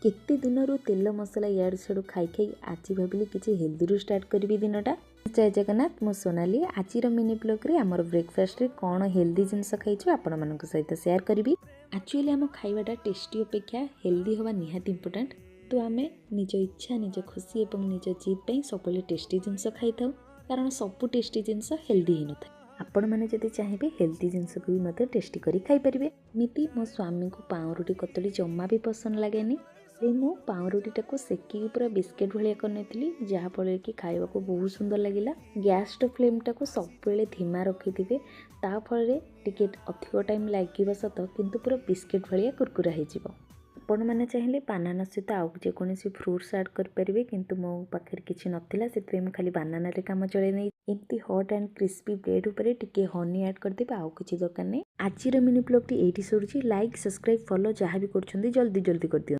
କେତେ ଦିନରୁ ତେଲ ମସଲା ଇଆଡ଼ୁ ସିଆଡ଼ୁ ଖାଇ ଖାଇ ଆଜି ଭାବିଲି କିଛି ହେଲ୍ଦିରୁ ଷ୍ଟାର୍ଟ କରିବି ଦିନଟା। ଜୟ ଜଗନ୍ନାଥ, ମୁଁ ସୋନାଲି। ଆଜିର ମିନି ବ୍ଲଗ୍ରେ ଆମର ବ୍ରେକଫାଷ୍ଟରେ କ'ଣ ହେଲ୍ଦି ଜିନିଷ ଖାଇଛୁ, ଆପଣମାନଙ୍କ ସହିତ ସେୟାର କରିବି। ଆକ୍ଚୁଆଲି ଆମ ଖାଇବାଟା ଟେଷ୍ଟି ଅପେକ୍ଷା ହେଲ୍ଦି ହେବା ନିହାତି ଇମ୍ପୋର୍ଟାଣ୍ଟ। ତ ଆମେ ନିଜ ଇଚ୍ଛା, ନିଜ ଖୁସି ଏବଂ ନିଜ ଜିଦ୍ ପାଇଁ ସବୁବେଳେ ଟେଷ୍ଟି ଜିନିଷ ଖାଇଥାଉ, କାରଣ ସବୁ ଟେଷ୍ଟି ଜିନିଷ ହେଲ୍ଦି ହେଇନଥାଏ। ଆପଣମାନେ ଯଦି ଚାହିଁବେ, ହେଲ୍ଦି ଜିନିଷକୁ ବି ମଧ୍ୟ ଟେଷ୍ଟି କରି ଖାଇପାରିବେ। ଏମିତି ମୋ ସ୍ୱାମୀଙ୍କୁ ପାଉଁରୁଟି କଦଳୀ ଜମା ବି ପସନ୍ଦ ଲାଗେନି। ସେ ମୁଁ ପାଉଁରୁଟିଟାକୁ ସେକିକି ପୁରା ବିସ୍କେଟ୍ ଭଳିଆ କରିନେଇଥିଲି, ଯାହାଫଳରେ କି ଖାଇବାକୁ ବହୁତ ସୁନ୍ଦର ଲାଗିଲା। ଗ୍ୟାସ୍ର ଫ୍ଲେମ୍ଟାକୁ ସବୁବେଳେ ଧୀମା ରଖିଥିବେ। ତା ଫଳରେ ଟିକେ ଅଧିକ ଟାଇମ୍ ଲାଗିବ ସତ, କିନ୍ତୁ ପୁରା ବିସ୍କେଟ୍ ଭଳିଆ କୁରକୁରା ହେଇଯିବ। ଆପଣମାନେ ଚାହିଁଲେ ବାନାନା ସହିତ ଆଉ ଯେକୌଣସି ଫ୍ରୁଟ୍ସ ଆଡ଼୍ କରିପାରିବେ, କିନ୍ତୁ ମୋ ପାଖରେ କିଛି ନଥିଲା, ସେଥିପାଇଁ ମୁଁ ଖାଲି ବାନାନାରେ କାମ ଚଳେଇ ନେଇ। ଏମିତି ହଟ୍ ଆଣ୍ଡ କ୍ରିସ୍ପି ବ୍ରେଡ଼୍ ଉପରେ ଟିକେ ହନି ଆଡ଼୍ କରିଦେବେ, ଆଉ କିଛି ଦରକାର ନାହିଁ। ଆଜିର ମିନି ବ୍ଲଗ୍ଟି ଏଇଠି ସରୁଛି। ଲାଇକ୍, ସବସ୍କ୍ରାଇବ୍, ଫଲୋ ଯାହା ବି କରୁଛନ୍ତି, ଜଲ୍ଦି ଜଲ୍ଦି କରିଦିଅନ୍ତୁ।